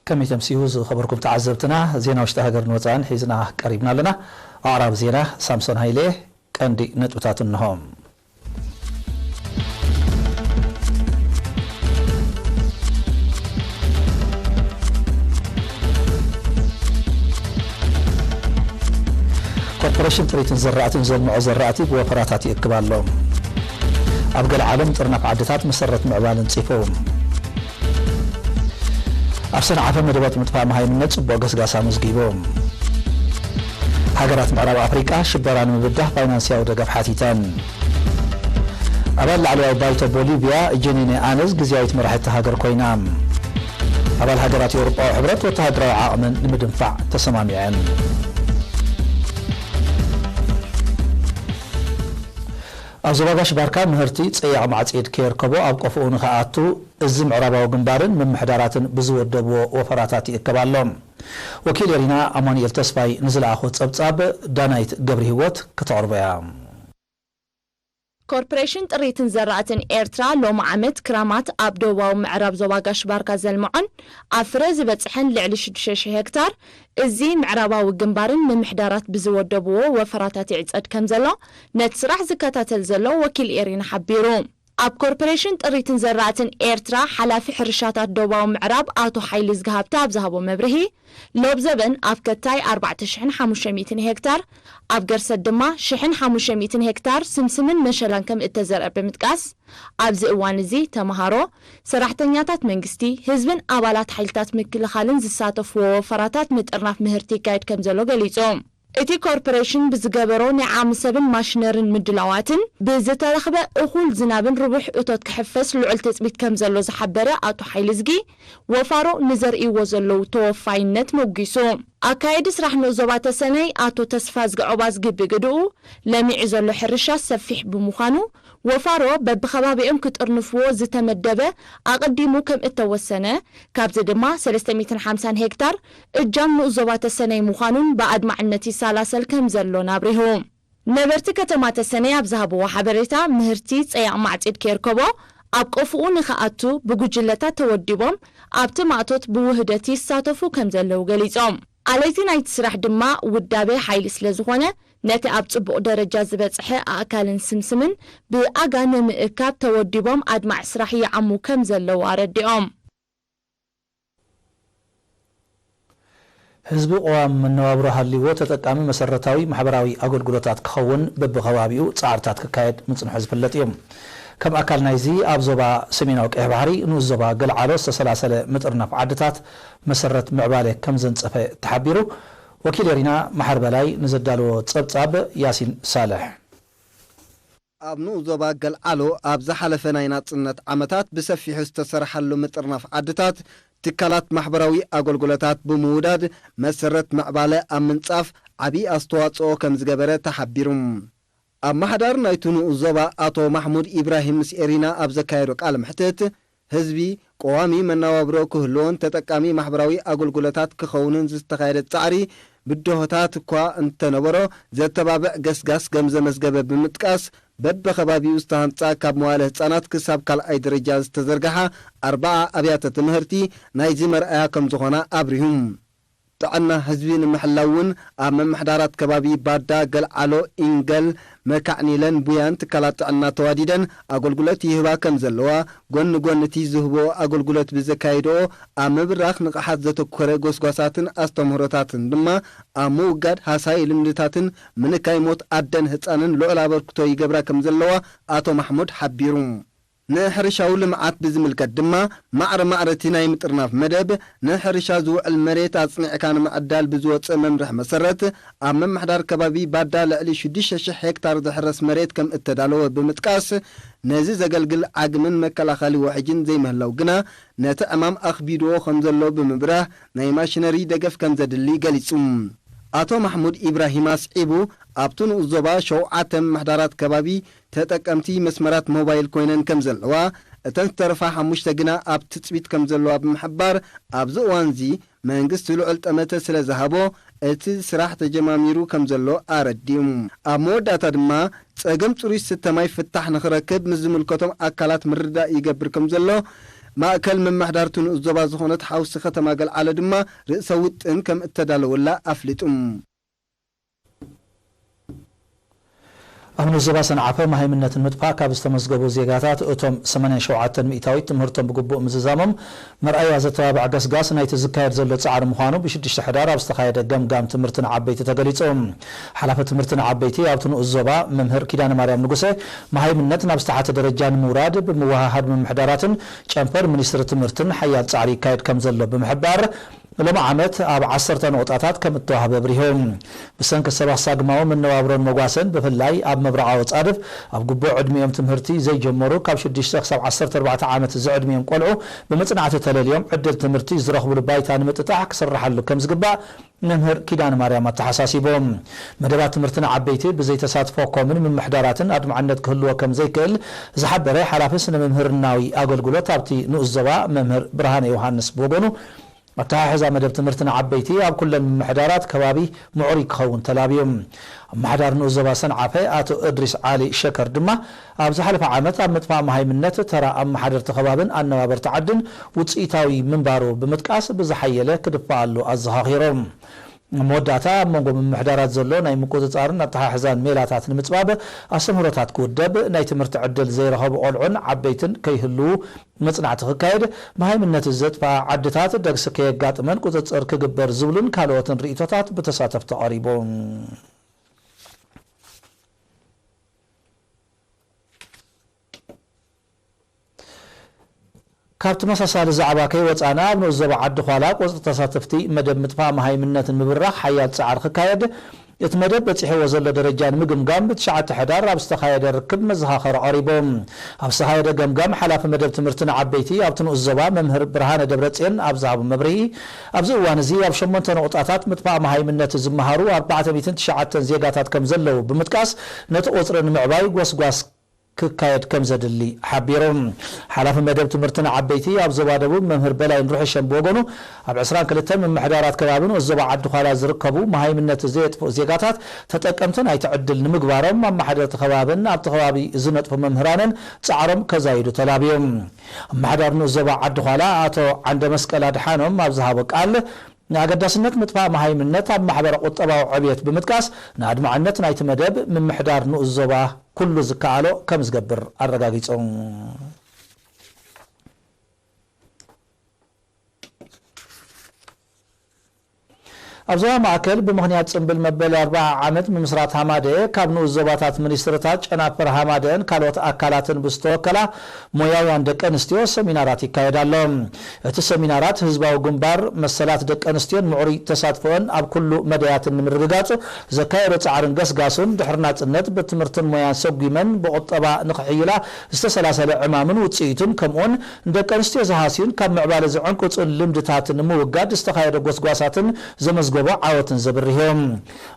ከመይ ተምስዩ ዝኸበርኩም ተዓዘብትና፣ ዜና ውሽጢ ሃገርን ወጻእን ሒዝና ቀሪብና ኣለና። ኣቕራቢ ዜና ሳምሶን ሃይለ። ቀንዲ ነጥብታት እንሆ። ኮርፖሬሽን ጥሪትን ዘራእትን ዘልምዖ ዘራእቲ ብወፈራታት ይእክብ ኣሎ። ኣብ ገለ ዓለም ጥርናፍ ዓድታት መሰረት ምዕባለ ኣንጺፉ። ኣብ ሰንዓፈ መደባት ምጥፋእ መሃይምነት ጽቡቕ ገስጋስ ኣመዝጊቡ። ሃገራት ምዕራብ ኣፍሪቃ ሽበራ ንምብዳህ ፋይናንስያዊ ደገፍ ሓቲተን። ኣባል ላዕለዋይ ባይቶ ቦሊቪያ ጀኒነ ኣነዝ ግዝያዊት መራሒት ሃገር ኮይና። ኣባል ሃገራት ኤውሮጳዊ ሕብረት ወተሃደራዊ ዓቕመን ንምድንፋዕ ተሰማሚዐን። ኣብ ዞባ ጋሽ ባርካ ምህርቲ ጸያቕ ማዕጺድ ከየርከቦ ኣብ ቆፎኡ ንኽኣቱ እዚ ምዕራባዊ ግንባርን ምምሕዳራትን ብዝወደብዎ ወፈራታት ይእከብ ኣሎ። ወኪል ኤሪና ኣማኑኤል ተስፋይ ንዝለኣኾ ጸብጻብ ዳናይት ገብረ ህይወት ከተቕርቦ እያ። ኮርፖሬሽን ጥሪትን ዘራእትን ኤርትራ ሎሚ ዓመት ክራማት ኣብ ደቡባዊ ምዕራብ ዞባ ጋሽ ባርካ ዘልምዖን ኣብ ፍረ ዝበጽሐን ልዕሊ ሽዱሽተ ሽሕ ሄክታር እዚ ምዕራባዊ ግንባርን ምምሕዳራት ብዝወደብዎ ወፈራታት ይዕጸድ ከም ዘሎ ነቲ ስራሕ ዝከታተል ዘሎ ወኪል ኤሪና ሓቢሩ። ኣብ ኮርፖሬሽን ጥሪትን ዘራእትን ኤርትራ ሓላፊ ሕርሻታት ደቡባዊ ምዕራብ ኣቶ ሓይሊ ዝግሃብቲ ኣብ ዝሃቦ መብርሂ፣ ሎብ ዘበን ኣብ ከታይ ኣርባዕተ ሽሕን ሓሙሽተ ሚእትን ሄክታር፣ ኣብ ገርሰት ድማ ሽሕን ሓሙሽተ ሚእትን ሄክታር ስምስምን መሸላን ከም እተዘርአ ብምጥቃስ፣ ኣብዚ እዋን እዚ ተመሃሮ፣ ሰራሕተኛታት መንግስቲ፣ ህዝብን ኣባላት ሓይልታት ምክልኻልን ዝሳተፍዎ ወፈራታት ምጥርናፍ ምህርቲ ይካየድ ከም ዘሎ ገሊጹ። እቲ ኮርፖሬሽን ብዝገበሮ ናይ ዓሚ ሰብን ማሽነርን ምድላዋትን ብዝተረኽበ እኹል ዝናብን ርቡሕ እቶት ክሕፈስ ልዑል ትጽቢት ከም ዘሎ ዝሓበረ ኣቶ ሓይልዝጊ፣ ወፋሮ ንዘርእይዎ ዘለዉ ተወፋይነት መጒሱ። ኣካየዲ ስራሕ ንኡስ ዞባ ተሰነይ ኣቶ ተስፋዝጊ ዖባዝጊ ብግድኡ፣ ለሚዑ ዘሎ ሕርሻ ሰፊሕ ብምዃኑ፣ ወፋሮ በብኸባቢኦም ክጥርንፍዎ ዝተመደበ ኣቐዲሙ ከም እተወሰነ፣ ካብዚ ድማ ሰለስተ ሚእትን ሓምሳን ሄክታር እጃም ንኡስ ዞባ ተሰነይ ምዃኑን ብኣድማዕነት ይሰላሰል ከም ዘሎን ኣብሪሁ። ነበርቲ ከተማ ተሰነይ ኣብ ዝሃብዎ ሓበሬታ፣ ምህርቲ ጸያቕ ማዕጺድ ከየርከቦ ኣብ ቆፍኡ ንኽኣቱ ብጉጅለታት ተወዲቦም ኣብቲ ማእቶት ብውህደት ይሳተፉ ከም ዘለዉ ገሊጾም። ኣለይቲ ናይቲ ስራሕ ድማ ውዳበ ሓይሊ ስለ ዝኾነ፣ ነቲ ኣብ ጽቡቕ ደረጃ ዝበጽሐ ኣእካልን ስምስምን ብኣጋ ንምእካብ ተወዲቦም ኣድማዒ ስራሕ ይዓሙ ከም ዘለዉ ኣረዲኦም። ህዝቢ ቅዋም መነባብሮ ሃልይዎ ተጠቃሚ መሰረታዊ ማሕበራዊ ኣገልግሎታት ክኸውን በብኸባቢኡ ጻዕርታት ክካየድ ምጽንሑ ዝፍለጥ እዩ። ከም ኣካል ናይዚ ኣብ ዞባ ሰሜናዊ ቀይሕ ባሕሪ ንኡስ ዞባ ገልዓሎ ዝተሰላሰለ ምጥርናፍ ዓድታት መሰረት ምዕባለ ከም ዘንጸፈ ተሓቢሩ። ወኪል ኤሪና መሓር በላይ ንዘዳለዎ ጸብጻብ ያሲን ሳልሕ። ኣብ ንኡስ ዞባ ገልዓሎ ኣብ ዝሓለፈ ናይ ናጽነት ዓመታት ብሰፊሑ ዝተሰርሓሉ ምጥርናፍ ዓድታት፣ ትካላት ማሕበራዊ ኣገልግሎታት ብምውዳድ መሰረት ምዕባለ ኣብ ምንጻፍ ዓቢ ኣስተዋጽኦ ከም ዝገበረ ተሓቢሩ። ኣመሓዳሪ ናይቲ ንኡስ ዞባ ኣቶ ማሕሙድ ኢብራሂም ምስ ኤሪና ኣብ ዘካየዶ ቃለ መሕትት፣ ህዝቢ ቀዋሚ መነባብሮ ክህልዎን ተጠቃሚ ማሕበራዊ ኣገልግሎታት ክኸውንን ዝተኻየደ ጻዕሪ ብድሆታት እኳ እንተነበሮ፣ ዘተባብዕ ገስጋስ ከም ዘመዝገበ ብምጥቃስ፣ በብኸባቢኡ ዝተሃንጻ ካብ መዋለ ህጻናት ክሳብ ካልኣይ ደረጃ ዝተዘርግሓ ኣርብዓ ኣብያተ ትምህርቲ ናይዚ መርኣያ ከም ዝኾና ኣብሪሁ። ጥዕና ህዝቢ ንምሕላው እውን ኣብ ምምሕዳራት ከባቢ ባዳ፣ ገልዓሎ፣ ኢንገል፣ መካዕኒለን ቡያን ትካላት ጥዕና ተዋዲደን ኣገልግሎት ይህባ ከም ዘለዋ፣ ጎኒ ጎኒ እቲ ዝህቦ ኣገልግሎት ብዘካይድኦ ኣብ ምብራኽ ንቕሓት ዘተኮረ ጎስጓሳትን ኣስተምህሮታትን ድማ ኣብ ምውጋድ ሃሳዪ ልምድታትን ምንካይ ሞት ኣደን ህጻንን ልዑል ኣበርክቶ ይገብራ ከም ዘለዋ ኣቶ ማሕሙድ ሓቢሩ። ንሕርሻዊ ልምዓት ብዝምልከት ድማ፣ ማዕረ ማዕረ እቲ ናይ ምጥርናፍ መደብ፣ ንሕርሻ ዝውዕል መሬት ኣጽኒዕካ ንምዕዳል ብዝወጸ መምርሒ መሰረት፣ ኣብ ምምሕዳር ከባቢ ባዳ ልዕሊ ሽዱሽተ ሽሕ ሄክታር ዝሕረስ መሬት ከም እተዳለወ ብምጥቃስ፣ ነዚ ዘገልግል ዓግምን መከላኸሊ ውሕጅን ዘይምህላው ግና፣ ነቲ ዕማም ኣኽቢድዎ ከም ዘሎ ብምብራህ፣ ናይ ማሽነሪ ደገፍ ከም ዘድሊ ገሊጹ። ኣቶ ማሕሙድ ኢብራሂም ኣስዒቡ፣ ኣብቲ ንኡስ ዞባ ሸውዓተ ምምሕዳራት ከባቢ ተጠቀምቲ መስመራት ሞባይል ኮይነን ከም ዘለዋ፣ እተን ዝተረፋ ሓሙሽተ ግና ኣብ ትጽቢት ከም ዘለዋ ብምሕባር፣ ኣብዚ እዋንዚ መንግስቲ ልዑል ጠመተ ስለ ዝሃቦ፣ እቲ ስራሕ ተጀማሚሩ ከም ዘሎ ኣረዲኡ። ኣብ መወዳእታ ድማ፣ ጸገም ጽሩይ ስተ ማይ ፍታሕ ንኽረክብ ምስ ዝምልከቶም ኣካላት ምርድዳእ ይገብር ከም ዘሎ፣ ማእከል ምምሕዳር እቲ ንኡስ ዞባ ዝኾነት ሓውሲ ከተማ ገልዓሎ ድማ ርእሰ ውጥን ከም እተዳለወላ ኣፍሊጡ። ኣብ ንኡስ ዞባ ሰንዓፈ መሃይምነት ንምጥፋእ ካብ ዝተመዝገቡ ዜጋታት እቶም ሰማንያን ሸውዓተን ሚእታዊት ትምህርቶም ብግቡእ ምዝዛሞም መርኣያ ዘተባብዕ ገስጋስ ናይቲ ዝካየድ ዘሎ ጻዕሪ ምዃኑ ብሽዱሽተ ሕዳር ኣብ ዝተኻየደ ገምጋም ትምህርቲ ንዓበይቲ ተገሊጹ። ሓላፊ ትምህርቲ ንዓበይቲ ኣብቲ ንኡስ ዞባ መምህር ኪዳነ ማርያም ንጉሰ፣ መሃይምነት ናብ ዝተሓተ ደረጃ ንምውራድ ብምውሃሃድ ምምሕዳራትን ጨንፈር ሚኒስትሪ ትምህርትን ሓያል ጻዕሪ ይካየድ ከም ዘሎ ብምሕባር፣ ሎሚ ዓመት ኣብ ዓሰርተ ነቑጣታት ከም እተዋህበ ኣብሪሁ። ብሰንኪ ሰባኽ ሳግማዊ መነባብሮን መጓሰን፣ ብፍላይ ኣብ ምብራቓዊ ጻድፍ፣ ኣብ ግቡእ ዕድሚኦም ትምህርቲ ዘይጀመሩ ካብ ሽዱሽተ ክሳብ ዓሰርተ ኣርባዕተ ዓመት ዝዕድሚኦም ቆልዑ ብመጽናዕቲ ተለልዮም ዕድል ትምህርቲ ዝረኽብሉ ባይታ ንምጥጣሕ ክስርሓሉ ከም ዝግባእ መምህር ኪዳነ ማርያም ኣተሓሳሲቦም። መደባት ትምህርቲ ንዓበይቲ ብዘይተሳትፎ ኮምን ምምሕዳራትን ኣድማዕነት ክህልዎ ከም ዘይክእል ዝሓበረ ሓላፊ ስነ መምህርናዊ ኣገልግሎት ኣብቲ ንኡስ ዞባ መምህር ብርሃነ ዮሃንስ ብወገኑ፣ ኣተሓሕዛ መደብ ትምህርቲ ንዓበይቲ ኣብ ኩለን ምምሕዳራት ከባቢ ምዕሩይ ክኸውን ተላብዩ። ኣመሓዳሪ ንኡስ ዞባ ሰንዓፈ ኣቶ እድሪስ ዓሊ ሸከር ድማ፣ ኣብ ዝሓለፈ ዓመት ኣብ ምጥፋእ መሃይምነት ተራ ኣመሓደርቲ ከባብን ኣነባበርቲ ዓድን ውጽኢታዊ ምንባሩ ብምጥቃስ፣ ብዝሓየለ ክድፋኣሉ ኣዘኻኺሮም። ኣብ መወዳእታ፣ ኣብ መንጎ ምምሕዳራት ዘሎ ናይ ምቁጽጻርን ኣተሓሕዛን ሜላታት ንምጽባብ ኣስተምህሮታት ክውደብ፣ ናይ ትምህርቲ ዕድል ዘይረኸቡ ቆልዑን ዓበይትን ከይህልዉ መጽናዕቲ ክካየድ፣ መሃይምነት ዘጥፍኣ ዓድታት ደግሲ ከየጋጥመን ቁጽጽር ክግበር ዝብሉን ካልኦትን ርእይቶታት ብተሳተፍቲ ቀሪቡ። ካብ ተመሳሳሊ ዛዕባ ከይወጻና፣ ኣብ ንኡስ ዞባ ዓዲ ዃላ ቁጽሪ ተሳተፍቲ መደብ ምጥፋእ መሃይምነት ንምብራኽ ሓያል ጻዕሪ ክካየድ፣ እቲ መደብ በጺሕዎ ዘሎ ደረጃ ንምግምጋም ብትሽዓተ ሕዳር ኣብ ዝተኻየደ ርክብ መዘኻኸሪ ቀሪቡ። ኣብ ዝተኻየደ ገምጋም ሓላፊ መደብ ትምህርቲ ንዓበይቲ ኣብቲ ንኡስ ዞባ መምህር ብርሃነ ደብረጽዮን ኣብ ዝሃቦ መብርሂ፣ ኣብዚ እዋን እዚ ኣብ ሸሞንተ ነቑጣታት ምጥፋእ መሃይምነት ዝመሃሩ ኣርባዕተ ሚእትን ትሽዓተን ዜጋታት ከም ዘለዉ ብምጥቃስ፣ ነቲ ቁጽሪ ንምዕባይ ጎስጓስ ክካየድ ከም ዘድሊ ሓቢሩ። ሓላፊ መደብ ትምህርቲ ንዓበይቲ ኣብ ዞባ ደቡብ መምህር በላይ ንርሑሸም ብወገኑ፣ ኣብ ዕስራን ክልተን ምምሕዳራት ከባቢ ንኡስ ዞባ ዓዲ ዃላ ዝርከቡ መሃይምነት ዘየጥፍኡ ዜጋታት ተጠቀምቲ ናይቲ ዕድል ንምግባሮም፣ ኣመሓደርቲ ከባብን ኣብቲ ከባቢ ዝነጥፉ መምህራንን ጻዕሮም ከዛይዱ ተላብዩ። ኣመሓዳሪ ንኡስ ዞባ ዓዲ ዃላ ኣቶ ዓንደ መስቀል ኣድሓኖም ኣብ ዝሃቦ ቃል፣ ንኣገዳስነት ምጥፋእ መሃይምነት ኣብ ማሕበረ ቁጠባዊ ዕብየት ብምጥቃስ፣ ንኣድማዕነት ናይቲ መደብ ምምሕዳር ንኡስ ዞባ ኩሉ ዝከኣሎ ከም ዝገብር ኣረጋጊጹ። ኣብ ዞባ ማእከል፣ ብምኽንያት ጽምብል መበል ኣርብዓ ዓመት ምምስራት ሃማደኤ፣ ካብ ንኡስ ዞባታት ሚኒስትርታት ጨናፍር ሃማደኤን ካልኦት ኣካላትን ብዝተወከላ ሞያውያን ደቂ ኣንስትዮ ሰሚናራት ይካየድ ኣሎ። እቲ ሰሚናራት፣ ህዝባዊ ግንባር መሰላት ደቂ ኣንስትዮን ምዕሩይ ተሳትፎኦን ኣብ ኩሉ መዳያትን ንምርግጋጽ ዘካየዶ ጻዕርን ገስጋሱን፣ ድሕሪ ናጽነት ብትምህርትን ሞያን ሰጒመን ብቁጠባ ንኽሕይላ ዝተሰላሰለ ዕማምን ውጽኢቱን፣ ከምኡውን ንደቂ ኣንስትዮ ዝሃስዩን ካብ ምዕባለ ዝዕንቅጹን ልምድታት ንምውጋድ ዝተኻየደ ጎስጓሳትን ዘመዝገቦ ዓወትን ዘብርህ እዩ።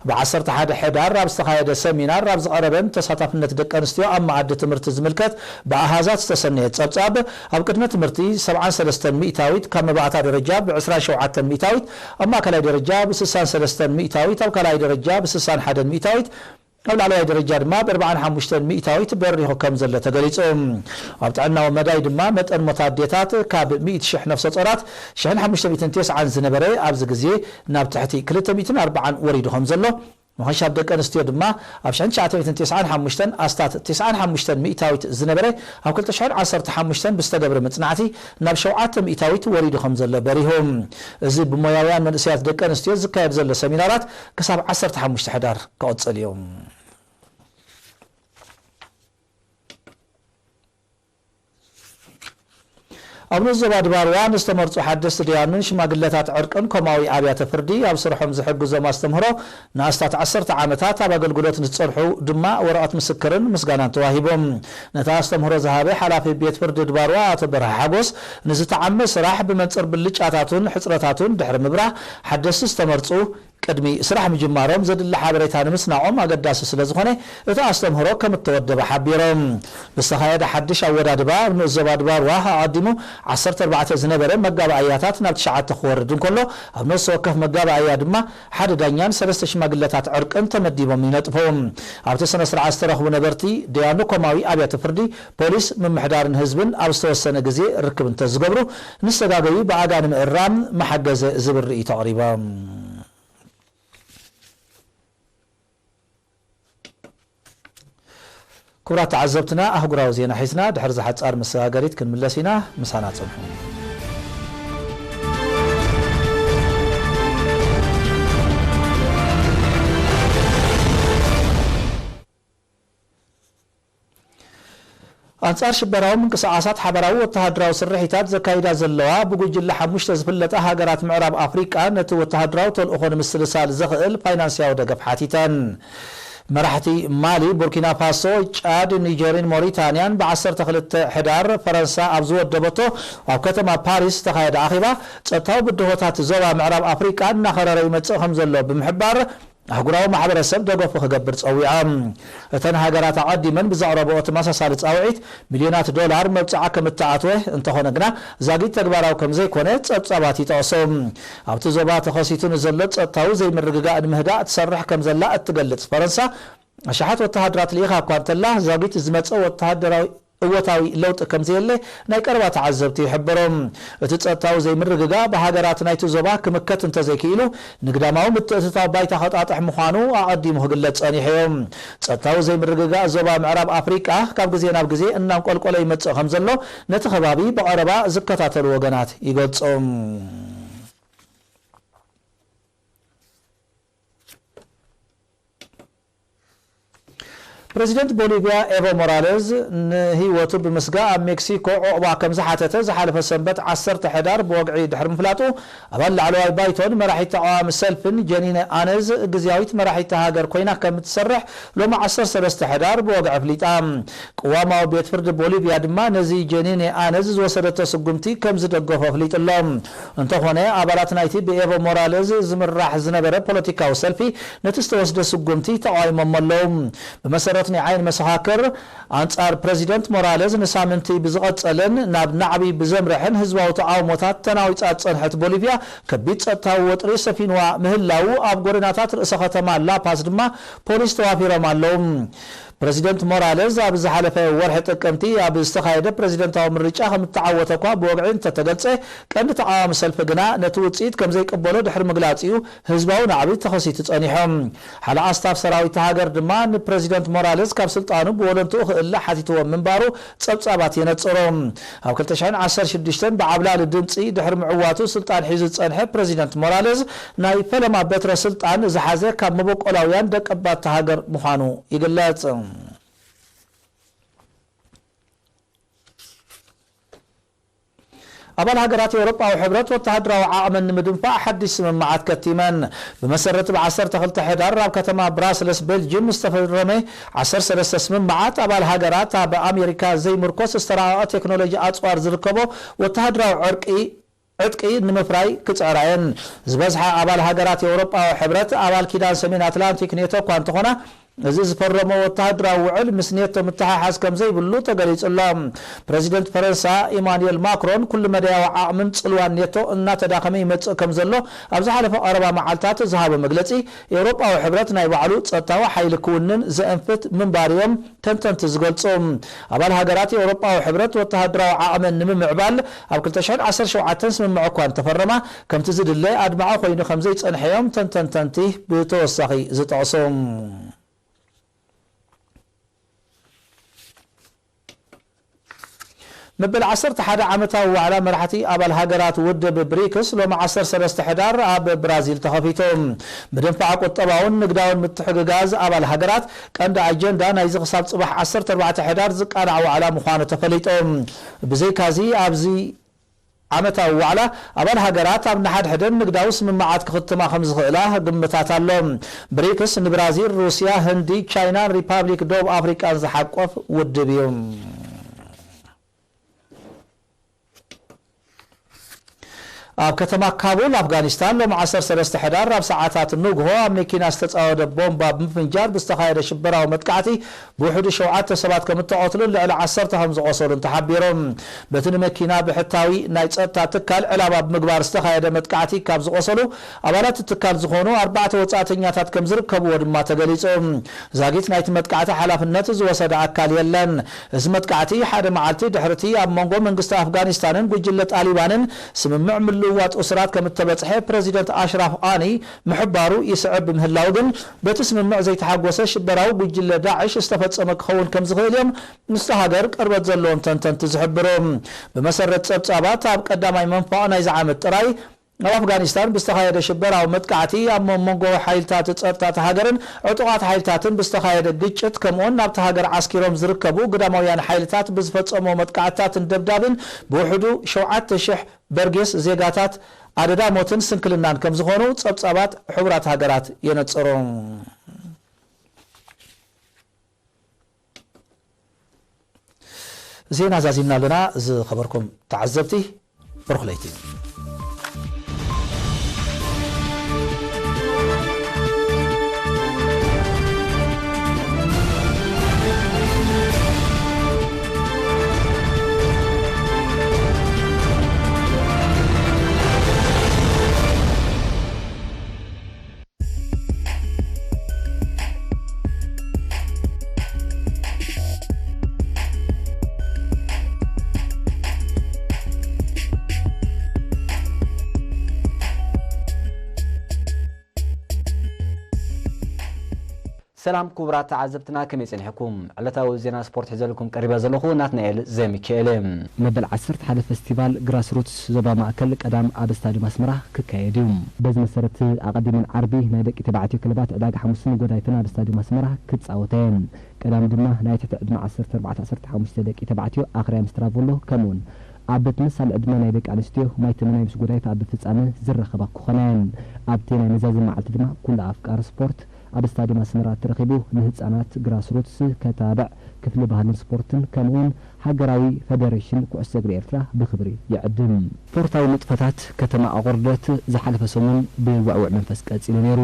ብ ዓሰርተ ሓደ ሕዳር ኣብ ዝተኻየደ ሰሚናር፣ ኣብ ዝቐረበን ተሳታፍነት ደቂ ኣንስትዮ ኣብ መኣዲ ትምህርቲ ዝምልከት ብኣሃዛት ዝተሰነየ ጸብጻብ፣ ኣብ ቅድመ ትምህርቲ ሰብዓን ሰለስተን ሚእታዊት፣ ካብ መባእታ ደረጃ ብ ዕስራን ሸውዓተን ሚእታዊት፣ ኣብ ማእከላይ ደረጃ ብ ስሳን ሰለስተን ሚእታዊት፣ ኣብ ካልኣይ ደረጃ ብ ስሳን ሓደን ሚእታዊት፣ ኣብ ላዕለዋይ ደረጃ ድማ ብ ኣርባዓን ሓሙሽተን ሚእታዊት በሪኹ ከም ዘሎ ተገሊጹ። ኣብ ጥዕናዊ መዳይ ድማ፣ መጠን ሞት ኣዴታት ካብ ሚእቲ ሽሕ ነፍሰ ጾራት ሽሕን ሓሙሽተ ሚእትን ተስዓን ዝነበረ፣ ኣብዚ ግዜ ናብ ትሕቲ ክልተ ሚእትን ኣርባዓን ወሪዱ ከም ዘሎ፣ ምኽንሻብ ደቂ ኣንስትዮ ድማ፣ ኣብ ሽሕን ትሽዓተ ሚእትን ተስዓን ሓሙሽተን ኣስታት ተስዓን ሓሙሽተን ሚእታዊት ዝነበረ፣ ኣብ ክልተ ሽሕን ዓሰርተ ሓሙሽተን ብዝተገብረ መጽናዕቲ ናብ ሸውዓተ ሚእታዊት ወሪዱ ከም ዘሎ በሪሁ። እዚ ብሞያውያን መንእሰያት ደቂ ኣንስትዮ ዝካየድ ዘሎ ሰሚናራት ክሳብ ዓሰርተ ሓሙሽተ ሕዳር ክቕጽል እዩ። ኣብ ንኡስ ዞባ ድባርዋ ንዝተመርጹ ሓደስቲ ደያኑን ሽማግለታት ዕርቅን ኮማዊ ኣብያተ ፍርዲ ኣብ ስርሖም ዝሕግዞም ኣስተምህሮ ንኣስታት ዓሰርተ ዓመታት ኣብ ኣገልግሎት ንዝጸንሑ ድማ ወረቐት ምስክርን ምስጋናን ተዋሂቦም። ነቲ ኣስተምህሮ ዝሃበ ሓላፊ ቤት ፍርዲ ድባርዋ ኣቶ በርሀ ሓጎስ፣ ንዝተዓመ ስራሕ ብመንጽር ብልጫታቱን ሕጽረታቱን ድሕሪ ምብራህ፣ ሓደስቲ ዝተመርጹ ቅድሚ ስራሕ ምጅማሮም ዘድሊ ሓበሬታ ንምስናቖም ኣገዳሲ ስለ ዝኾነ፣ እቲ ኣስተምህሮ ከም እተወደበ ሓቢሮም። ብዝተኻየደ ሓድሽ ኣወዳድባ፣ ኣብ ንኡስ ዞባ ድባርዋ ኣቐዲሙ ዓሰርተ ኣርባዕተ ዝነበረ መጋባእያታት ናብ ትሽዓተ ክወርድ እንከሎ፣ ኣብ ነፍሲ ወከፍ መጋባእያ ድማ ሓደ ዳኛን ሰለስተ ሽማግለታት ዕርቅን ተመዲቦም ይነጥፉ። ኣብቲ ስነ ስርዓት ዝተረኽቡ ነበርቲ ደያኑ ኮማዊ ኣብያተ ፍርዲ፣ ፖሊስ፣ ምምሕዳርን ህዝብን ኣብ ዝተወሰነ ግዜ ርክብ እንተዝገብሩ፣ ንዝተጋገዩ ብኣጋ ንምእራም መሓገዘ ዝብል ርእይቶ ኣቕሪቦም። ክቡራት ተዓዘብትና፣ ኣህጉራዊ ዜና ሒዝና ድሕሪ እዛ ሓጻር መሰጋገሪት ክንምለስ ኢና። ምሳና ጽንሑ። ኣንጻር ሽበራዊ ምንቅስቓሳት ሓባራዊ ወተሃደራዊ ስርሒታት ዘካይዳ ዘለዋ ብጉጅለ ሓሙሽተ ዝፍለጣ ሃገራት ምዕራብ ኣፍሪቃ፣ ነቲ ወተሃደራዊ ተልእኾ ንምስልሳል ዘኽእል ፋይናንስያዊ ደገፍ ሓቲተን። መራሕቲ ማሊ፣ ቡርኪና ፋሶ፣ ጫድ፣ ኒጀርን ሞሪታንያን ብ ዓሰርተ ክልተ ሕዳር ፈረንሳ ኣብ ዝወደበቶ ኣብ ከተማ ፓሪስ ዝተኻየደ ኣኼባ፣ ጸጥታዊ ብድሆታት ዞባ ምዕራብ ኣፍሪቃ እናኸረረ ይመጽእ ከም ዘሎ ብምሕባር፣ ኣህጉራዊ ማሕበረሰብ ደገፉ ክገብር ጸዊዖም። እተን ሃገራት ኣቐዲመን ብዘቕረብኦ ተመሳሳሊ ጻውዒት፣ ሚልዮናት ዶላር መብጽዓ ከም እተኣትወ፣ እንተኾነ ግና ዛጊት ተግባራዊ ከም ዘይኮነ ጸብጻባት ይጠቕሱ። ኣብቲ ዞባ ተኸሲቱ ንዘሎ ጸጥታዊ ዘይምርግጋእ ንምህዳእ ትሰርሕ ከም ዘላ እትገልጽ ፈረንሳ፣ ኣሽሓት ወተሃደራት ልኢኻ እኳ እንተላ፣ ዛጊት ዝመጸ ወተሃደራዊ እወታዊ ለውጢ ከም ዘየለ ናይ ቀረባ ተዓዘብቲ ይሕብሩ። እቲ ጸጥታዊ ዘይምርግጋእ ብሃገራት ናይቲ ዞባ ክምከት እንተዘይክኢሉ፣ ንግዳማዊ ምትእትታው ባይታ ከጣጥሕ ምዃኑ ኣቐዲሙ ክግለጽ ጸኒሑ እዩ። ጸጥታዊ ዘይምርግጋእ ዞባ ምዕራብ ኣፍሪቃ ካብ ግዜ ናብ ግዜ እናንቆልቆለ ይመጽእ ከም ዘሎ፣ ነቲ ከባቢ ብቐረባ ዝከታተሉ ወገናት ይገልጹ። ፕረዚደንት ቦሊቪያ ኤቮ ሞራሌዝ ንህይወቱ ብምስጋእ ኣብ ሜክሲኮ ዑቕባ ከም ዝሓተተ ዝሓለፈ ሰንበት ዓሰርተ ሕዳር ብወግዒ ድሕሪ ምፍላጡ፣ ኣባል ላዕለዋይ ባይቶን መራሒት ተቓዋሚ ሰልፍን ጀኒነ ኣነዝ ግዝያዊት መራሒት ሃገር ኮይና ከም እትሰርሕ ሎሚ ዓሰርተ ሰለስተ ሕዳር ብወግዒ ኣፍሊጣ። ቅዋማዊ ቤት ፍርዲ ቦሊቪያ ድማ ነዚ ጀኒነ ኣነዝ ዝወሰደቶ ስጉምቲ ከም ዝደገፎ ኣፍሊጡ ኣሎ። እንተኾነ፣ ኣባላት ናይቲ ብኤቮ ሞራሌዝ ዝምራሕ ዝነበረ ፖለቲካዊ ሰልፊ ነቲ ዝተወስደ ስጉምቲ ተቓዊሞሞ ኣለዉ። ብመሰረት ናይ ዓይኒ መሰኻክር፣ ኣንጻር ፕረዚደንት ሞራሌዝ ንሳምንቲ ብዝቐጸለን ናብ ናዕቢ ብዘምርሐን ህዝባዊ ተቓውሞታት ተናዊጻ ዝጸንሐት ቦሊቪያ፣ ከቢድ ጸጥታዊ ወጥሪ ሰፊንዋ ምህላዉ፣ ኣብ ጎደናታት ርእሰ ከተማ ላፓዝ ድማ ፖሊስ ተዋፊሮም ኣለዉ። ፕረዚደንት ሞራሌዝ ኣብ ዝሓለፈ ወርሒ ጥቅምቲ ኣብ ዝተኻየደ ፕረዚደንታዊ ምርጫ ከም እተዓወተ እኳ ብወግዒ እንተተገልጸ፣ ቀንዲ ተቓዋሚ ሰልፊ ግና ነቲ ውጽኢት ከም ዘይቅበሎ ድሕሪ ምግላጽ እዩ ህዝባዊ ናዕቢ ተኸሲቱ ጸኒሑ። ሓለቓ ስታፍ ሰራዊት ሃገር ድማ ንፕረዚደንት ሞራሌዝ ካብ ስልጣኑ ብወለንትኡ ክእለ ሓቲትዎ ምንባሩ ጸብጻባት የነጽሩ። ኣብ ክልተ ሽሕን ዓሰርተ ሽዱሽተን ብዓብላሊ ድምጺ ድሕሪ ምዕዋቱ ስልጣን ሒዙ ዝጸንሐ ፕረዚደንት ሞራሌዝ፣ ናይ ፈለማ በትረ ስልጣን ዝሓዘ ካብ መበቆላውያን ደቀባት እታ ሃገር ምዃኑ ይግለጽ። ኣባል ሃገራት ኤውሮጳዊ ሕብረት ወተሃደራዊ ዓቕመን ንምድንፋዕ ሓድሽ ስምምዓት ከቲመን። ብመሰረት ብ ዓሰርተ ክልተ ሕዳር ኣብ ከተማ ብራስለስ ቤልጅም ዝተፈረመ ዓሰርተ ሰለስተ ስምምዓት፣ ኣባል ሃገራት ኣብ ኣሜሪካ ዘይምርኮስ ዝተራቐቐ ቴክኖሎጂ ኣጽዋር ዝርከቦ ወተሃደራዊ ዕርቂ ዕጥቂ ንምፍራይ ክጽዕራ እየን። ዝበዝሓ ኣባል ሃገራት ኤውሮጳዊ ሕብረት ኣባል ኪዳን ሰሜን ኣትላንቲክ ኔቶ እኳ እንተኾና፣ እዚ ዝፈረሞ ወተሃደራዊ ውዕል ምስ ኔቶ ምትሕሓዝ ከም ዘይብሉ ተገሊጹ ኣሎ። ፕረዚደንት ፈረንሳ ኢማኑኤል ማክሮን፣ ኩሉ መዳያዊ ዓቕምን ጽልዋን ኔቶ እናተዳኸመ ይመጽእ ከም ዘሎ ኣብ ዝሓለፈ ቀረባ መዓልታት ዝሃቦ መግለጺ፣ ኤውሮጳዊ ሕብረት ናይ ባዕሉ ጸጥታዊ ሓይሊ ክውንን ዘእንፍት ምንባሩ እዮም ተንተንቲ ዝገልጹ። ኣባል ሃገራት ኤውሮጳዊ ሕብረት ወተሃደራዊ ዓቕመን ንምምዕባል ኣብ ክልተ ሽሕን ዓሰርተ ሸውዓተን ስምምዕ እኳ እንተፈረማ፣ ከምቲ ዝድለ ኣድማዒ ኮይኑ ከም ዘይጸንሐ እዮም ተንተንተንቲ ብተወሳኺ ዝጠቕሱ። መበል ዓሰርተ ሓደ ዓመታዊ ዋዕላ መራሕቲ ኣባል ሃገራት ውድብ ብሪክስ ሎሚ ዓሰርተ ሰለስተ ሕዳር ኣብ ብራዚል ተኸፊቱ። ምድንፋዕ ቁጠባውን ንግዳውን ምትሕግጋዝ ኣባል ሃገራት ቀንዲ ኣጀንዳ ናይዚ ክሳብ ጽባሕ ዓሰርተ ኣርባዕተ ሕዳር ዝቃላዕ ዋዕላ ምዃኑ ተፈሊጡ። ብዘይካዚ ኣብዚ ዓመታዊ ዋዕላ ኣባል ሃገራት ኣብ ንሓድሕደን ንግዳዊ ስምምዓት ክኽትማ ከም ዝኽእላ ግምታት ኣሎ። ብሪክስ ንብራዚል፣ ሩስያ፣ ህንዲ፣ ቻይናን ሪፓብሊክ ደቡብ ኣፍሪቃን ዝሓቆፍ ውድብ እዩ። ኣብ ከተማ ካቡል ኣፍጋኒስታን ሎም ዓሰርተ ሰለስተ ሕዳር ኣብ ሰዓታት ንግሆ ኣብ መኪና ዝተጻወደ ቦምባ ብምፍንጃር ብዝተኻየደ ሽበራዊ መጥቃዕቲ ብውሕዱ ሸውዓተ ሰባት ከም እተቐትሉን ልዕሊ ዓሰርተ ከም ዝቖሰሉን ተሓቢሩ። በቲ ንመኪና ብሕታዊ ናይ ጸጥታ ትካል ዕላማ ብምግባር ዝተኻየደ መጥቃዕቲ ካብ ዝቖሰሉ ኣባላት እቲ ትካል ዝኾኑ ኣርባዕተ ወጻእተኛታት ከም ዝርከብዎ ድማ ተገሊጹ። ዛጊት ናይቲ መጥቃዕቲ ሓላፍነት ዝወሰደ ኣካል የለን። እዚ መጥቃዕቲ ሓደ መዓልቲ ድሕርቲ ኣብ መንጎ መንግስቲ ኣፍጋኒስታንን ጉጅለ ጣሊባንን ስምምዕ ምልውዋጥ እሱራት ከም እተበጽሐ ፕረዚደንት ኣሽራፍ ቃኒ ምሕባሩ ይስዕብ ብምህላው ግን በቲ ስምምዕ ዘይተሓጎሰ ሽበራዊ ጉጅለ ዳዕሽ ዝተፈጸመ ክኸውን ከም ዝኽእል እዮም ምስቲ ሃገር ቅርበት ዘለዎም ተንተንቲ ዝሕብሩ። ብመሰረት ጸብጻባት ኣብ ቀዳማይ መንፋቕ ናይዚ ዓመት ጥራይ ኣብ ኣፍጋኒስታን ብዝተኻየደ ሽበራዊ መጥቃዕቲ ኣብ መንጎ ሓይልታት ጸጥታ እታ ሃገርን ዕጡቓት ሓይልታትን ብዝተኻየደ ግጭት ከምኡውን ናብታ ሃገር ዓስኪሮም ዝርከቡ ግዳማውያን ሓይልታት ብዝፈጸሞ መጥቃዕትታትን ደብዳብን ብውሕዱ ሸውዓተ ሽሕ በርጌስ ዜጋታት ኣደዳ ሞትን ስንክልናን ከም ዝኾኑ ጸብጻባት ሕቡራት ሃገራት የነጽሩ። ዜና ዛዚምና ኣለና። ዝኸበርኩም ተዓዘብቲ፣ ብሩኽ ለይቲ። ሰላም ክቡራት ተዓዘብትና፣ ከመይ ጸኒሕኩም? ዕለታዊ ዜና ስፖርት ሒዘልኩም ቀሪበ ዘለኹ ናትናኤል ዘሚካኤል። መበል ዓሰርተ ሓደ ፈስቲቫል ግራስሩትስ ዞባ ማእከል ቀዳም ኣብ ስታድዩም ኣስመራ ክካየድ እዩ። በዚ መሰረት ኣቐዲመን ዓርቢ ናይ ደቂ ተባዕትዮ ክለባት ዕዳጋ ሓሙስን ጎዳይፍን ኣብ ስታድዩም ኣስመራ ክጻወታ እየን። ቀዳም ድማ ናይ ትሕቲ ዕድመ ዓሰርተ ኣርባዕተ ዓሰርተ ሓሙሽተ ደቂ ተባዕትዮ ኣኽርያ ምስ ትራቮሎ ከምኡውን ኣብ ቤት ምሳል ዕድመ ናይ ደቂ ኣንስትዮ ማይ ተመናይ ምስ ጎዳይፍ ኣብ ፍጻመ ዝራኸባ ክኾና እየን። ኣብቲ ናይ መዛዘሚ መዓልቲ ድማ ኩሉ ኣፍቃሪ ስፖርት ኣብ ስታድዩም ኣስመራ ተረኺቡ ንህጻናት ግራስሩትስ ከታብዕ ክፍሊ ባህልን ስፖርትን ከምኡውን ሃገራዊ ፈደሬሽን ኩዕሶ እግሪ ኤርትራ ብኽብሪ ይዕድም። ስፖርታዊ ንጥፈታት ከተማ ኣቑርደት ዝሓለፈ ሰሙን ብውዕውዕ መንፈስ ቀጺሉ ነይሩ።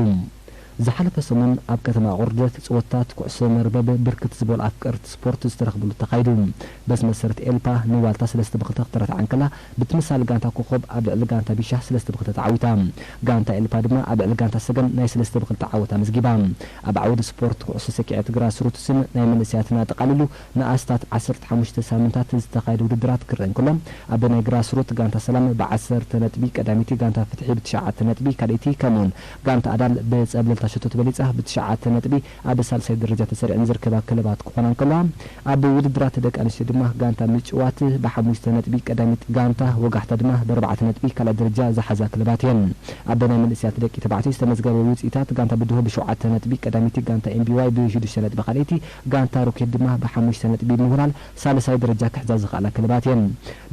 ዝሓለፈ ሰሙን ኣብ ከተማ ኣቑርደት ጸወታት ኩዕሶ መርበብ ብርክት ዝበሉ ኣፍቀርቲ ስፖርት ዝተረኽብሉ ተኻይዱ። በዚ መሰረት ኤልፓ ንዋልታ ሰለስተ ብኽልተ ክትረትዓ እንከላ፣ ብትምሳል ጋንታ ኮኾብ ኣብ ልዕሊ ጋንታ ቢሻ ሰለስተ ብኽልተ ተዓዊታ። ጋንታ ኤልፓ ድማ ኣብ ልዕሊ ጋንታ ሰገን ናይ ሰለስተ ብኽልተ ዓወት ኣመዝጊባ። ኣብ ዓውዲ ስፖርት ኩዕሶ ሰኪዐት ግራስሩትስን ናይ መንእሰያትን ኣጠቓሊሉ ንኣስታት ዓሰርተ ሓሙሽተ ሳምንታት ዝተኻየደ ውድድራት ክረአ እንከሎ፣ ኣብ ናይ ግራስሩት ጋንታ ሰላም ብዓሰርተ ነጥቢ ቀዳመይቲ፣ ጋንታ ፍትሒ ብትሽዓተ ነጥቢ ካልኣይቲ፣ ከምኡውን ጋንታ ኣዳል ብጸብለልታ ሸቶ ተበሊጻ ብትሽዓተ ነጥቢ ኣብ ሳልሳይ ደረጃ ተሰሪዐን ዝርከባ ክለባት ክኾና እንከለዋ፣ ኣብ ውድድራት ደቂ ኣንስትዮ ድማ ጋንታ ምጭዋት ብሓሙሽተ ነጥቢ ቀዳሚት፣ ጋንታ ወጋሕታ ድማ ብኣርባዕተ ነጥቢ ካልኣይ ደረጃ ዝሓዛ ክለባት እየን። ኣብ ናይ መንእሰያት ደቂ ተባዕትዮ ዝተመዝገበ ውጽኢታት፣ ጋንታ ብድሆ ብሸውዓተ ነጥቢ ቀዳሚቲ፣ ጋንታ ኤምቢዋይ ብሽዱሽተ ነጥቢ ካልኣይቲ፣ ጋንታ ሮኬት ድማ ብሓሙሽተ ነጥቢ ብምውላል ሳልሳይ ደረጃ ክሕዛ ዝኽኣላ ክለባት እየን።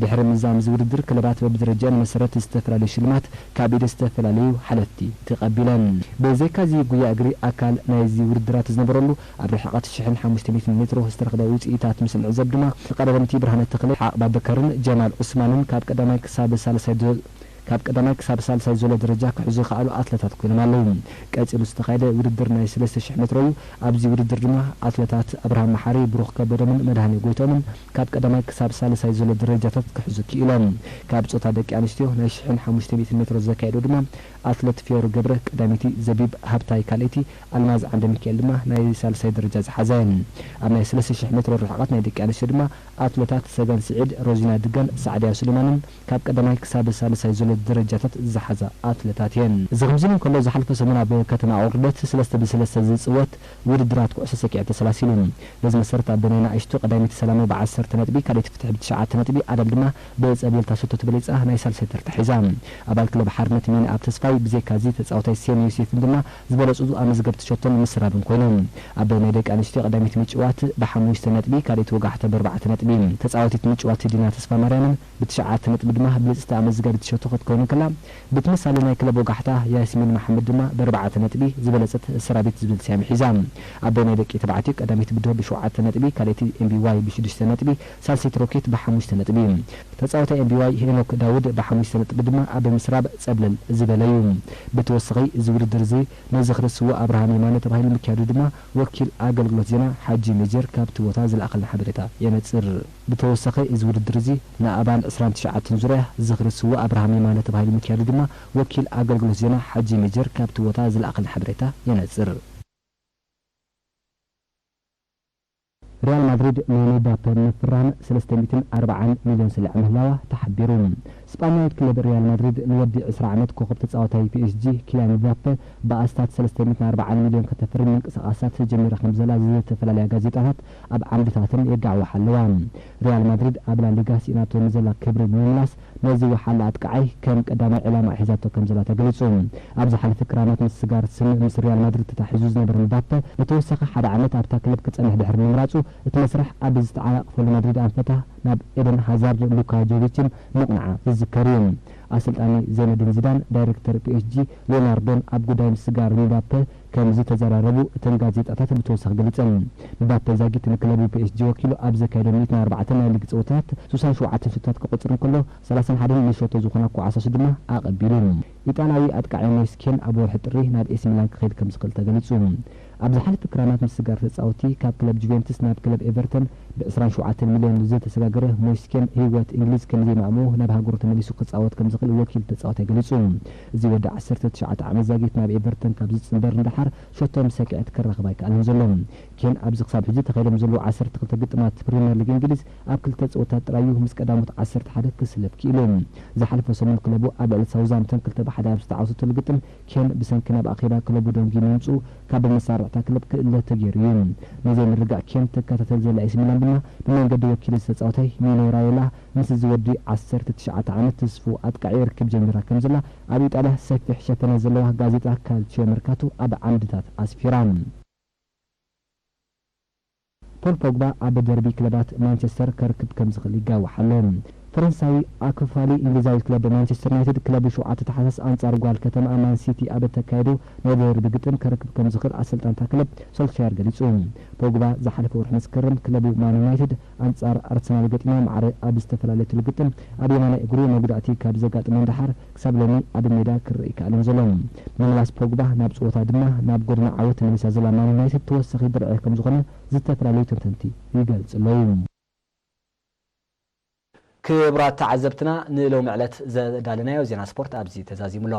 ድሕሪ ምዛም እዚ ውድድር፣ ክለባት በብደረጃ ንመሰረት ዝተፈላለዩ ሽልማት ካብ ኢድ ዝተፈላለዩ ሓለፍቲ ተቐቢለን። ብዘይካዚ ጉያ እግሪ ኣካል ናይዚ ውድድራት ዝነበረሉ ኣብ ርሕቐት ሽሕን ሓሙሽተ ሚእትን ሜትሮ ዝተረኽበ ውጽኢታት ምስ እንዕዘብ ድማ፣ ቀዳመይቲ ብርሃነ ተኽለ፣ ሓቕ ባበከርን ጀማል ዑስማንን ካብ ቀዳማይ ክሳብ ሳልሳይ ዶ-፣ ካብ ቀዳማይ ክሳብ ሳልሳይ ዘሎ ደረጃ ክሕዙ ዝኸኣሉ ኣትለታት ኮይኖም ኣለዉ። ቀጺሉ ዝተኻየደ ውድድር ናይ ሰለስተ ሽሕ ሜትሮ እዩ። ኣብዚ ውድድር ድማ ኣትለታት ኣብርሃም መሓሪ፣ ብሩኽ ከበዶምን መድሃኔ ጎይቶምን ካብ ቀዳማይ ክሳብ ሳልሳይ ዘሎ ደረጃታት ክሕዙ ክኢሎም። ካብ ጾታ ደቂ ኣንስትዮ ናይ ሽሕን ሓሙሽተ ሚእትን ሜትሮ ዘካየዱ ድማ ኣትለት ፊዮሪ ገብረ ቀዳመይቲ፣ ዘቢብ ሃብታይ ካልኣይቲ፣ ኣልማዝ ዓንደ ሚካኤል ድማ ናይ ሳልሳይ ደረጃ ዝሓዛ እየን። ኣብ ናይ ሰለስተ ሽሕ ሜትሮ ርሕቐት ናይ ደቂ ኣንስትዮ ድማ ኣትለታት ሰገን ስዒድ፣ ሮዚና ድገን፣ ሳዕድያ ሱሌማንን ካብ ቀዳማይ ክሳብ ሳልሳይ ዘሎ ደረጃታት ዝሓዛ ኣትለታት እየን። እዚ ከምዚ ኢሉ እንከሎ፣ ዝሓለፈ ሰሙን ኣብ ከተማ ኣቑርደት ሰለስተ ብሰለስተ ዝጽወት ውድድራት ኩዕሶ ሰኪዐት ተሰላሲሉ። በዚ መሰረት፣ ኣብ ናይ ንኣሽቱ ቀዳመይቲ ሰላመ ብዓሰርተ ነጥቢ፣ ካልኣይቲ ፍትሒ ብትሽዓተ ነጥቢ፣ ኣዳል ድማ ብጸብለልታ ሸቶ ተበሊጻ ናይ ሳልሳይ ተርታ ሒዛ። ኣባል ክለብ ሓርነት ሚንኣብ ተስፋይ፣ ብዘይካዚ ተጻዋታይ ሴም ዮሴፍን ድማ ዝበለጹ ኣመዝገብቲ ሸቶን ምስራብን ኮይኖም። ኣብ ናይ ደቂ ኣንስትዮ ቀዳመይቲ ምጭዋት ብሓሙሽተ ነጥቢ፣ ካልኣይቲ ወጋሕታ ብኣርባዕተ ነጥቢ፣ ተጻዋቲት ምጭዋት ህዲና ተስፋማርያምን ብትሽዓተ ነጥቢ ድማ ብልጽቲ ኣመዝጋቢት ሸቶ ክትከውን ከላ፣ ብትምሳሌ ናይ ክለብ ወጋሕታ ያስሚን መሓመድ ድማ ብኣርባዕተ ነጥቢ ዝበለጸት ሰራቢት ዝብል ስያሜ ሒዛ። ኣቦይ ናይ ደቂ ተባዕትዮ ቀዳሚት ብድሆ ብሸውዓተ ነጥቢ፣ ካልኣይቲ ኤምቢዋይ ብሽዱሽተ ነጥቢ፣ ሳልሰይቲ ሮኬት ብሓሙሽተ ነጥቢ። ተጻዋታይ ኤምቢዋይ ሄኖክ ዳውድ ብሓሙሽተ ነጥቢ ድማ ኣብ ምስራብ ጸብለል ዝበለ እዩ። ብተወሳኺ እዚ ውድድር እዚ ንዝኽሪ ስዉእ ኣብርሃም የማነ ተባሂሉ ምክያዱ ድማ ወኪል ኣገልግሎት ዜና ሓጂ ሜጀር ካብቲ ቦታ ዝለኣኸልና ሓበሬታ የነጽር። ብተወሳኺ እዚ ውድድር እዚ ንኣባል ዕስራን ትሽዓተን ዙርያ ዝኽሪ ስዉእ ኣብርሃም የማነ ተባሂሉ ምክያዱ ድማ ወኪል ኣገልግሎት ዜና ሓጂ ሜጀር ካብቲ ቦታ ዝለኣኸልና ሓበሬታ የነጽር። ሪያል ማድሪድ ንምባፔ ንምፍራም ሰለስተ ሚእትን ኣርባዓን ሚልዮን ስልዕ ምህላዋ ተሓቢሩ። ስጳኛዊት ክለብ ሪያል ማድሪድ ንወዲ ዕስራ ዓመት ኮኸብ ተጻዋታይ ፒኤስጂ ኪልያን ምባፔ ብኣስታት ሰለስተ ሚእትን ኣርባዓን ሚልዮን ከተፍርም ምንቅስቓሳት ጀሚራ ከም ዘላ ዝተፈላለያ ጋዜጣታት ኣብ ዓምድታተን የጋዕዋሓ ኣለዋ። ሪያል ማድሪድ ኣብ ላሊጋ ስኢናቶ ንዘላ ክብሪ ንምምላስ ነዚ ወሓለ ኣጥቃዓይ ከም ቀዳማይ ዕላማ ሒዛቶ ከም ዘላ ተገሊጹ። ኣብ ዝሓለፈ ክራማት ምስጋር ስም ምስ ሪያል ማድሪድ ተታሒዙ ዝነበረ ምባፔ ንተወሳኺ ሓደ ዓመት ኣብታ ክለብ ክጸንሕ ድሕሪ ምምራጹ፣ እቲ መስርሕ ኣብ ዝተዓራቐፈሉ ማድሪድ ኣንፈታ ናብ ኤደን ሃዛርድ ሉካ ጆቪችን ምቕንዓ ዝዝከር እዩ። ኣሰልጣኒ ዘይነዲን ዚዳን፣ ዳይሬክተር ፒኤስጂ ሊዮናርዶን ኣብ ጉዳይ ምስጋር ምባፔ ከም ዝተዘራረቡ እተን ጋዜጣታት ብተወሳኺ ገሊጸን። ምባፔ ዛጊት ንክለቡ ፒኤስጂ ወኪሉ ኣብ ዘካየዶ ሚእትን ኣርባዕተን ናይ ሊግ ጸወታታት ስሳን ሸውዓተን ሸቶታት ክቆጽር እንከሎ፣ ሰላሳን ሓደን ንሸቶ ዝኾና ኳዓሳሱ ድማ ኣቐቢሉ። ኢጣልያዊ ኣጥቃዒ ሞይስ ኬን ኣብ ወርሒ ጥሪ ናብ ኤሲ ሚላን ክኸይድ ከም ዝኽእል ተገሊጹ። ኣብ ዝሓለፈ ክራማት ምስጋር ተጻወቲ ካብ ክለብ ጁቬንትስ ናብ ክለብ ኤቨርተን ብ ዕስራን ሸውዓተን ሚልዮን ዝተሰጋገረ ሞይስ ኬን ህይወት እንግሊዝ ከም ዘይማእምዎ ናብ ሃገሩ ተመሊሱ ክጻወት ከም ዝኽእል ወኪል ተጻዋታይ ገሊጹ። እዚ ወዲ ዓሰርተ ትሽዓተ ዓመት ዛጊት ናብ ኤቨርተን ካብ ዝጽንበር ንደሓር ሸቶ ምስ ሰኪዐት ክራኸብ ኣይከኣለን ዘሎ። ኬን ኣብዚ ክሳብ ሕጂ ተኻይዶም ዘለዉ ዓሰርተ ክልተ ግጥማት ፕሪምየር ሊግ እንግሊዝ ኣብ ክልተ ጸወታት ጥራይ እዩ ምስ ቀዳሞት ዓሰርተ ሓደ ክስለፍ ክኢሉ። ዝሓለፈ ሰሙን ክለቡ ኣብ ልዕሊ ሳውዝሃምፕተን ክልተ ብ ሓደ ኣብ ዝተዓወተሉ ግጥም ኬን ብሰንኪ ናብ ኣኼባ ክለቡ ደንጉዩ ምምጽኡ ካብ መሳርዕታ ክለብ ክእለ ተገይሩ እዩ። ንዘይምርግጋእ ኬን ተከታተል ዘላ ኤሲ ሚላን ድማ ብመንገዲ ወኪል ዝተጻወታይ ሚኖ ራዮላ ምስ እዚ ወዲ ዓሰርተ ትሽዓተ ዓመት ተስፉ ኣጥቃዒ ርክብ ጀሚራ ከም ዘላ ኣብ ኢጣልያ ሰፊሕ ሸፈነ ዘለዋ ጋዜጣ ካልቺዮ መርካቶ ኣብ ዓምድታት ኣስፊራ። ፖል ፖግባ ኣብ ደርቢ ክለባት ማንቸስተር ከርክብ ከም ዝኽእል ይጋዋሕ ኣሎ። ፈረንሳዊ ኣክፋሊ እንግሊዛዊት ክለብ ማንቸስተር ዩናይትድ ክለቡ ሸውዓተ ታሕሳስ ኣንጻር ጓል ከተማ ማን ሲቲ ኣብ እተካየዶ ናይ ደርቢ ግጥም ከርክብ ከም ዝኽእል ኣሰልጣንታ ክለብ ሶልሻየር ገሊጹ። ፖግባ ዝሓለፈ ወርሒ መስከረም ክለቡ ማን ዩናይትድ ኣንጻር ኣርሰናል ገጢማ ማዕረ ኣብ ዝተፈላለየትሉ ግጥም ኣብ የማናይ እግሩ መጉዳእቲ ካብ ዘጋጥሞ ንደሓር ክሳብ ሎሚ ኣብ ሜዳ ክረአ ኣይከኣለን ዘሎ። ምምላስ ፖግባ ናብ ጸወታ ድማ ናብ ጎደና ዓወት ተመሊሳ ዘላ ማን ዩናይትድ ተወሳኺ ድርዒ ከም ዝኾነ ዝተፈላለዩ ተንተንቲ ይገልጹ ኣለዉ። ክቡራት ተዓዘብትና ንሎሚ ዕለት ዘዳለናዮ ዜና ስፖርት ኣብዚ ተዛዚሙ ኣሎ።